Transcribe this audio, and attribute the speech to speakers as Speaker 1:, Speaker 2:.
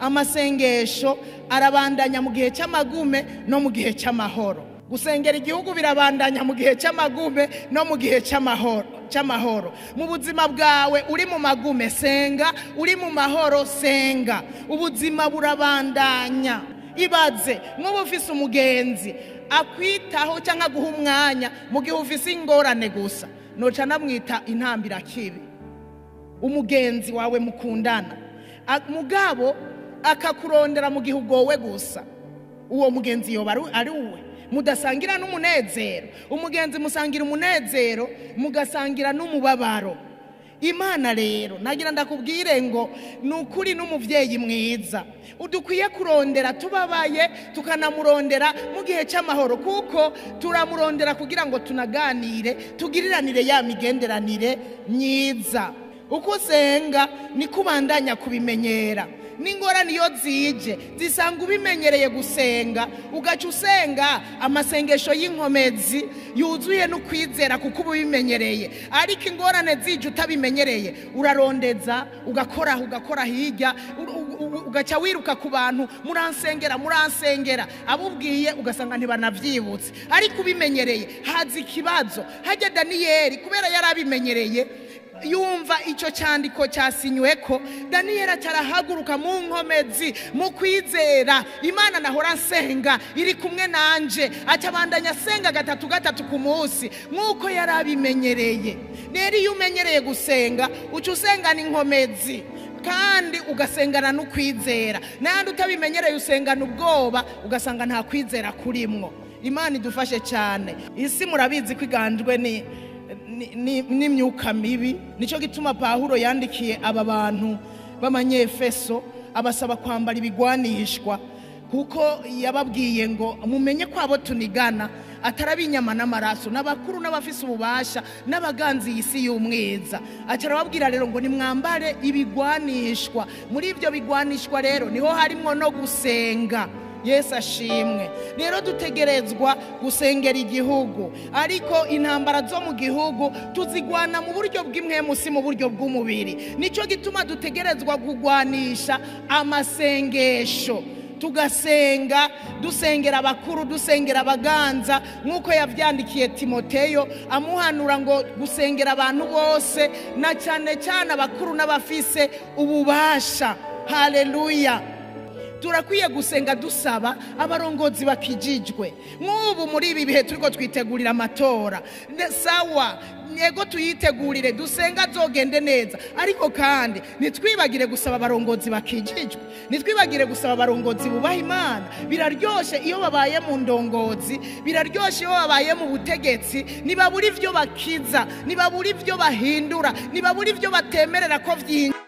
Speaker 1: Amasengesho arabandanya mu gihe cy'amagume no mu gihe cy'amahoro. Gusengera igihugu birabandanya mu gihe cy'amagume no mu gihe cy'amahoro. Mu buzima bwawe uri mu magume senga, uri mu mahoro senga. Ubuzima burabandanya. Ibaze nk'ubu ufise umugenzi akwitaho cyangwa guha umwanya mu gihe ufise ingorane gusa, noca namwita intambira kibi. Umugenzi wawe mukundana mugabo akakurondera mu gihe ugowe gusa, uwo mugenzi yoba ari uwe mudasangira n'umunezero. Umugenzi musangira umunezero, mugasangira n'umubabaro. Imana rero nagira ndakubwire ngo nukuri n'umuvyeyi mwiza udukwiye kurondera tubabaye, tukanamurondera mu gihe cy'amahoro, kuko turamurondera kugira ngo tunaganire, tugiriranire ya migenderanire myiza. Uko usenga niko ubandanya kubimenyera. N'ingorane iyo zije zisanga ubimenyereye gusenga, ugaca usenga amasengesho y'inkomezi yuzuye n'ukwizera kuko uba ubimenyereye. Ariko ingorane zije utabimenyereye, urarondeza, ugakora, ugakora hirya, ugaca wiruka ku bantu, muransengera, muransengera, abubwiye ugasanga ntibanavyibutse. Ariko ubimenyereye haza ikibazo. Hajya Daniyeli kubera yarabimenyereye, yumva icyo cyandiko cyasinyweko, Daniyeli atarahaguruka mu nkomezi, mu kwizera. Imana nahora nsenga iri kumwe nanje, acabandanya asenga gatatu gatatu ku munsi nk'uko yarabimenyereye. Rero iyo umenyereye gusenga, uca usengana inkomezi kandi ugasengana n'ukwizera. N'ahandi utabimenyereye usengana ubwoba, ugasanga nta kwizera kurimwo. Imana idufashe cyane. Isi murabizi ko iganjwe n'imyuka mibi. Nico gituma Pawulo yandikiye aba bantu b'Abanyefeso abasaba kwambara ibigwanishwa, kuko yababwiye ngo mumenye ko abo tunigana atari inyama n'amaraso, n'abakuru n'abafise ububasha n'abaganzi isi y'umwiza. Aca arababwira rero ngo nimwambare ibigwanishwa. Muri ibyo bigwanishwa rero niho harimwo no gusenga. Yesu ashimwe. Rero dutegerezwa gusengera igihugu, ariko intambara zo mu gihugu tuzigwana mu buryo bw'imwemu, si mu buryo bw'umubiri. Nico gituma dutegerezwa kugwanisha amasengesho, tugasenga, dusengera abakuru, dusengera abaganza, nk'uko yavyandikiye Timoteyo amuhanura ngo gusengera abantu bose, na cyane cyane abakuru n'abafise ububasha. Haleluya. Turakwiye gusenga dusaba abarongozi bakijijwe. Nk'ubu muri ibi bihe turiko twitegurira amatora, sawa yego tuyitegurire, dusenga azogende neza, ariko kandi nitwibagire gusaba abarongozi bakijijwe, nitwibagire gusaba abarongozi bubaha Imana. Biraryoshe iyo babaye mu ndongozi, biraryoshe iyo babaye mu butegetsi, nibabura ivyo bakiza, nibabura ivyo bahindura, nibabura ivyo batemerera ko vyinjira.